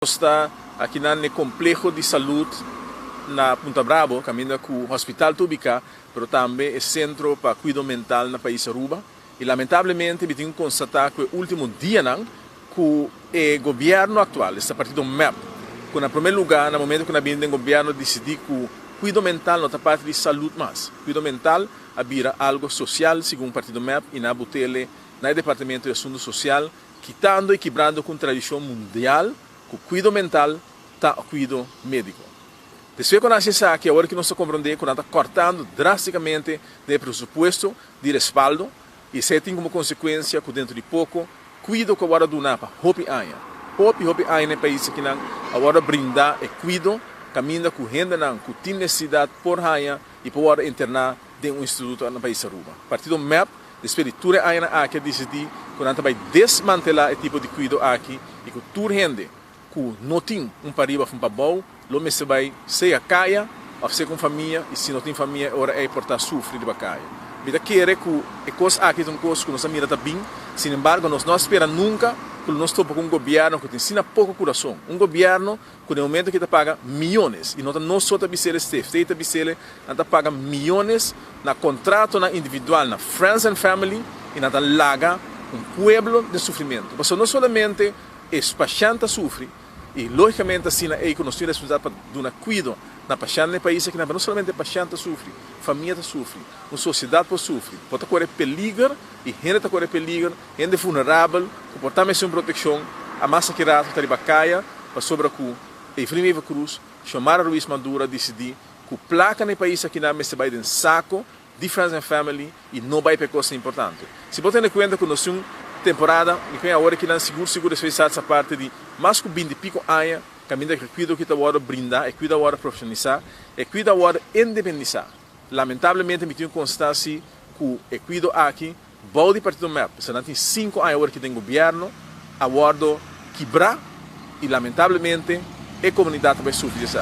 Nos ta akinan n'e Compleho di Salud na Punta Brabo, caminda cu hospital ta ubica, pero tambe e Centro pa Cuido Mental na pais Aruba. Y lamentablemente mi tin cu constata cu e ultimo dianan cu e gobierno actual, esta partido mep, cu na prome luga na momento cu nan a bini den gobierno dicidi cu cuido mental no ta parti di salud mas. Cuido mental a bira algo social segun partido mep y nan a butele na e Departamento di Asunto Social, Kitando y kibrando cu un tradicion mundial cu cuido mental ta cuido medico. Despues cu nan haci esaki, awor ki nos ta comprende cu nan ta cortando drasticamente den e presupuesto di respaldo y esey tin como consecuencia cu dentro di poco cuido cu a wordo duna pa hopi aña, hopi hopi aña na e pais akinan a wordo brinda e cuido caminda cu hendenan cu tin necesidad por haña y por wordo interna den un instituto na pais Aruba. Partido mep Despues di tur e añanan aki a disidí ku nan ta bai desmantelá e tipo di kuido aki i ku tur hende ku no tin un pariba òf un pabou lo mester bai sea kaya òf sea ku un famia i si no tin famia e ora ei por ta sufri riba kaya. Mi ta kere ku e kos aki ta un kos ku nos a mira ta bin, sinembargo nos no a spera nunka ku lo nos topa ku un gobièrnu ku tin asina poko kurason, un gobièrnu ku den momento ki ta paga miyones, i no ta nos so ta bis'el, CFT ta bis'el, nan ta paga miyones na kontratonan individual na friends and family i nan ta laga un pueblo den sufrimentu. Pasobra no solamente e pashènt ta sufri, i logikamente asina ei ku nos tin responsabilidat pa duna kuido na pashènt na e pais akinan, pero no solamente e pashènt ta sufri, famia ta sufri, un sosiedat por sufri, por ta kore peliger i hende ta kore peliger, hende vulnerabel ku por ta mester un protekshon, a mas aki rato ta riba kaya pasobra ku Evelyn Wever Croes, Xiomara Ruiz Maduro a disidí ku plaka na e pais akinan mester bai den sako di Friends and Family i no bai pa e kosnan importante. Si bo tene kuenta ku nos tin un temporada, mi kuen awor akinan sigur sigur despues di sa parti di mas ku binti piko aña kaminda ku e kuido aki ta wòrdu brindá, e kuido a wòrdu profeshonalisá, e kuido a wòrdu independisá. Lamentablemente mi tin ku konstatá si ku e kuido aki Bou di partido mep, pasobra nan tin 5 aña awor ki den gobierno, a wordo kibra y lamentablemente e comunidad ta bay sufri di esaki.